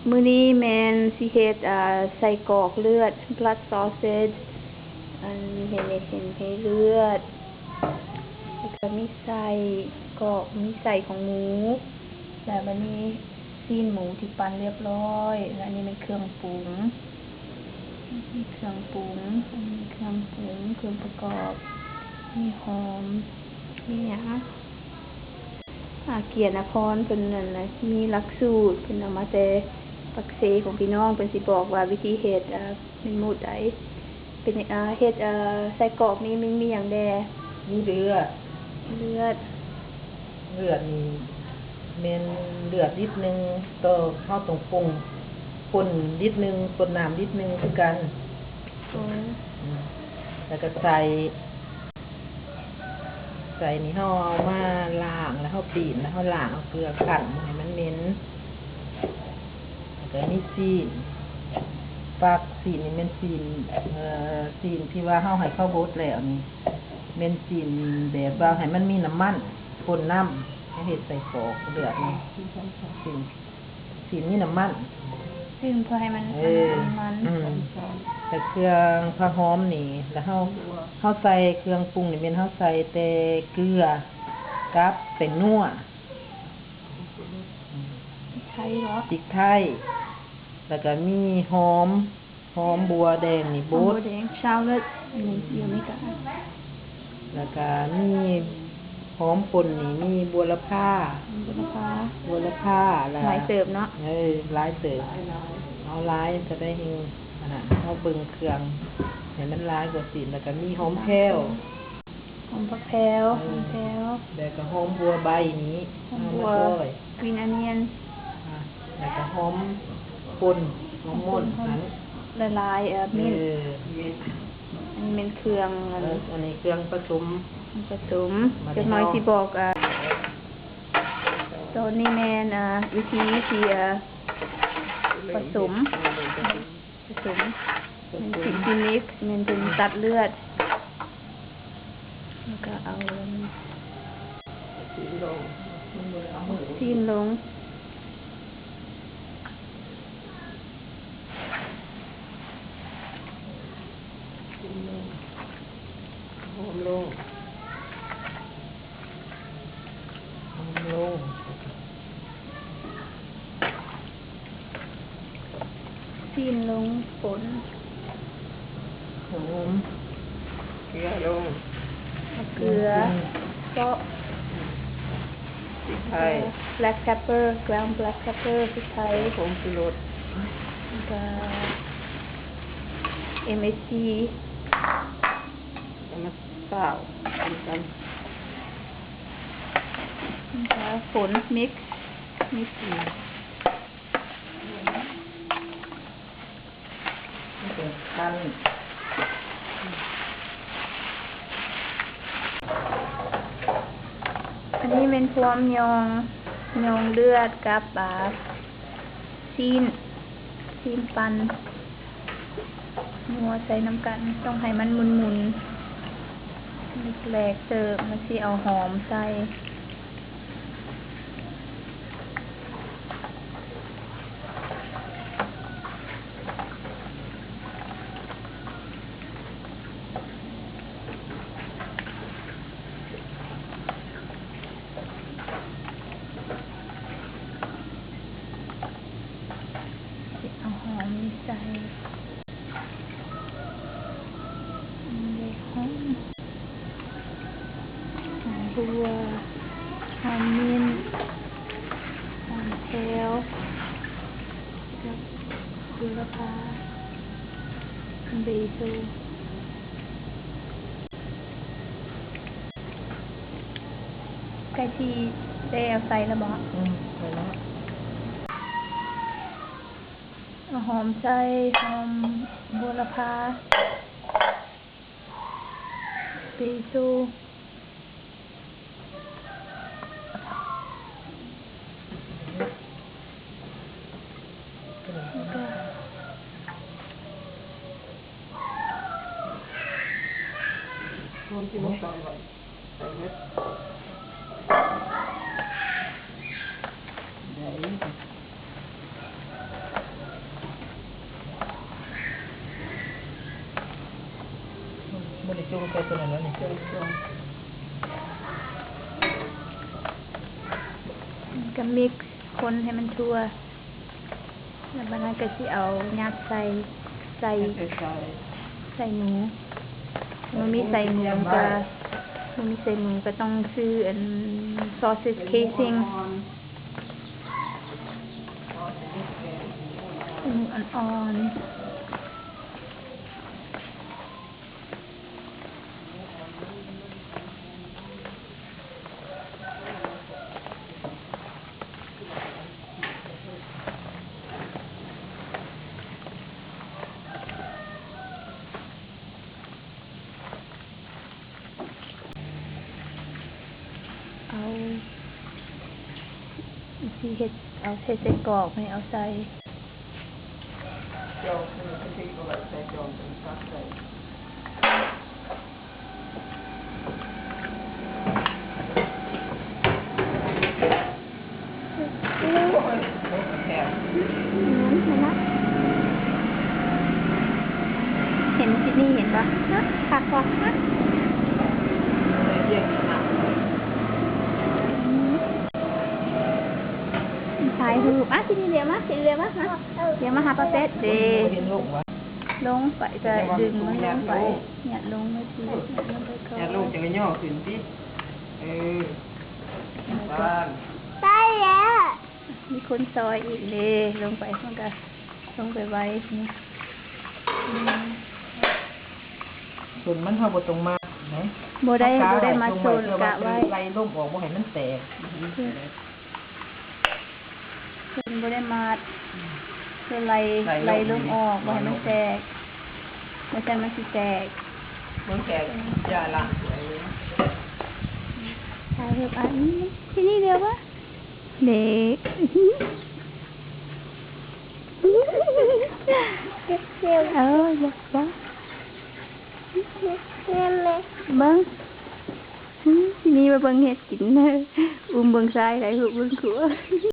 ມື້ນີ້ແມ່ນຊິເຮັດ ເອີ່ ໄສ້ກອກເລືອດ blood sausage ອັນເຫັນ ເຫັນໃຫ້ເລືອດ ແລ້ວກໍມີໄສ້ກອກ ມີໄສ້ຂອງໝູ ແລ້ວບັດນີ້ຊີ້ນໝູທີ່ປັ່ນລຽບຮ້ອຍ ແລ້ວອັນນີ້ແມ່ນເຄື່ອງປຸງ ມີເຄື່ອງປຸງ ອັນນີ້ເຄື່ອງປຸງ ເຄື່ອງປະກອບ ມີຫອມ ມີຫຍັງ ອາ ກຽນອາພອນເພິ່ນນັ້ນນະ ມີຫຼັກສູດ ເພິ່ນເອົາມາແຕ່ປາກເຊຂອງພີ່ນ້ອງ ເພິ່ນຊິບອກວ່າວິທີເຮັດ ອາ ເປັນໝູດໃດ ເປັນ ອາ ເຮັດ ອາ ໄສ້ກອກນີ້ມັນມີຫຍັງແດ່? ມີເລືອດ ເລືອດ ເລືອດນີ້ແມ່ນເລືອດລິດໜຶ່ງ ຕໍ່ເຮົາຕ້ອງປົງ ປົນລິດໜຶ່ງ ປົນນ້ຳລິດໜຶ່ງຄືກັນ ໂອ້ ອືມ ແລ້ວກໍໄສ້ ໄສ້ນີ້ເຮົາເອົາມາລ້າງ ແລ້ວເຮົາປີ້ນ ແລ້ວເຮົາລ້າງເອົາເກືອຂັນບໍ່ໃຫ້ມັນເໝັນ ແລ້ວກໍມີຊີ້ນ ປັກ ຊີ້ນນີ້ແມ່ນຊີ້ນ ເອີ່ ຊີ້ນທີ່ວ່າເຮົາໃຫ້ເຂົາບົດແລ້ວນີ້ ແມ່ນຊີ້ນແບບວ່າໃຫ້ມັນມີນ້ຳມັນ ປົນນຳ ເຮັດໃສ່ກອກເລືອດນີ້ ຊີ້ນ ຊີ້ນມີນ້ຳມັນ ຊີ້ນເພື່ອໃຫ້ມັນ ເອີ ມັນ ອືມ ແລ້ວເຄື່ອງຜັກຫອມນີ້ ແລ້ວເຮົາ ເຮົາໃສ່ເຄື່ອງປຸງນີ້ແມ່ນເຮົາໃສ່ແຕ່ເກືອກັບແປ້ງນົວ ພິກໄທເບາະ ພິກໄທ ແລ້ວກໍມີຫອມ ຫອມບົວແດງນີ້ບົດ ຫອມບົວແດງ ຊາວເລີດ ອັນນີ້ຢູ່ໃນກະ ແລ້ວກະມີຫອມປົ່ນນີ້ ມີບົວລະພາ ບົວລະພາ ບົວລະພາ ແລ້ວ ຫຼາຍເຕີບເນາະ ເອີ ຫຼາຍເຕີບ ເອົາຫຼາຍກໍໄດ້ແຮງ ອັນນັ້ນ ເຮົາເບິ່ງເຄື່ອງໃຫ້ມັນຫຼາຍກວ່າຊີ້ນ ແລ້ວກະມີຫອມແພ້ວ ຫອມຜັກແພ້ວ ເອີ ຫອມແພ້ວ ແລ້ວກະຫອມບົວໃບນີ້ ຫອມບົວ ເອົາມາຊອຍ green onion ອ່າ ແລ້ວກະຫອມປົ່ນ ຫອມມົນຫັ້ນ ຫຼາຍໆ ເອີ ມີ ເອີ ອັນນີ້ແມ່ນເຄື່ອງ ອັນ ເອີ ອັນນີ້ເຄື່ອງປະສົມ ປະສົມ ຈັກໜ້ອຍຊິບອກ ເອີ ຕອນນີ້ແມ່ນ ເອີ ວິທີທີ່ ເອີ ປະສົມ ປະສົມ ແມ່ນຊິ ຊິມິກ ແມ່ນເປັນຕັດເລືອດ ແລ້ວກໍເອົາຊີ້ນລົງ ຊີ້ນລົງ ຊີ້ນລົງ ຫອມລົງ ຫອມລົງ ຊີ້ນລົງ ປົ່ນ ຫອມ ເກືອລົງ ເກືອ ເກາະ ພິກໄທ black pepper ground black pepper ພິກໄທ ຜົງຊູລົດ ແລ້ວກະ ເອັມເອສຈີ ເອົາມາຊາວນຳກັນ ແລ້ວກໍຝົນ mix mix ອັນນີ້ແມ່ນພວມຍອງ ຍອງເລືອດກັບ ອ່າ ຊີ້ນ ຊີ້ນປັ່ນ ນົວໃສ່ນຳກັນ ຕ້ອງໃຫ້ມັນໝຸ່ນໆ ແຫຼກເຕີບ ແລ້ວຊິເອົາຫອມໃສ່ ຊິເອົາຫອມນີ້ໃສ່ ເດັກຫອມ ຫອມບົວ ຫອມມິນ ຫອມແພ້ວ ກັບບູລະພາ ເບຊິລ ໃກ້ຊິໄດ້ເອົາໃສ່ແລ້ວບໍ່? ອືມ ໃສ່ແລ້ວ ເອົາຫອມໃສ່ ຫອມ ບົວລະພາ ເບຊິລ ແລ້ວກໍ ຫອມທີ່ບໍ່ຊອຍໄວ້ ໃສ່ເບິດ ໄດ້. ລົງໃສ່ຕົວນັ້ນແລ້ວນີ້ ແລ້ວກໍມິກ ຄົນໃຫ້ມັນທົ່ວ ແລ້ວບາດນັ້ນກໍຊິເອົາຍັດໃສ່ ໃສ່ ໃສ່ໝູ. ບໍ່ມີໃສ່ໝູກໍ ບໍ່ມີໃສ່ໝູກໍຕ້ອງຊື້ອັນ sausage casing ໝູອ່ອນໆ. ເອົາ ຊິເຮັດ ເອົາເຮັດໃສ່ກອກນີ້ ເອົາໃສ່ ຈອງ ເອີ ເຮັດໃສ່ກອກ ໃສ່ຈອງ ຕັກໃສ່. ເຫັນຊິດນີເຫັນບໍ່? ຄັກບໍ່? ຖ່າຍຮູບ ອ່ະ ຊິດນີ ດຽວມາ ຊິດນີ ດຽວມາ ມາ ດຽວມາຫາປ້າເປັດເດ້. ລົງໄປ ຈະດຶງມັນລົງໄປ ຍັດລົງໄປຕິ ຍັດລົງໄປກ່ອນ ຍັດລົງຈັ່ງໄດ້ຍໍຂຶ້ນຕິ ເອີ ໄດ້ແລ້ວ ມີຄົນຊ່ອຍອີກເດ້. ລົງໄປ ມັນກະລົງໄປໄວນີ້ ອືມ ສົ້ນມັນເຮົາບໍ່ຕ້ອງມັດນະ ບໍ່ໄດ້ ບໍ່ໄດ້ມັດສົ້ນ ກະໄວ້ ໄລ່ລົມອອກ ບໍ່ໃຫ້ມັນແຕກ. ເພິ່ນບໍ່ໄດ້ມັດ ເພື່ອໄລ່ ໄລ່ລົມອອກ ບໍ່ໃຫ້ມັນແຕກ ບໍ່ຊັ້ນມັນຊິແຕກ. ມັນແຕກ ຢ່າລ້າງຖ້ວຍເລີຍ. ຖ່າຍຮູບອັນນີ້ ທີ່ນີ້ດຽວວະ ເດັກ ເອີ ຢ່າ ເບິ່ງ ອືມ ທີ່ນີ້ມາເບິ່ງເຫັດກິນ ອຸ້ມເບິ່ງຊາຍ ຖ່າຍຮູບເບິ່ງຄົວ.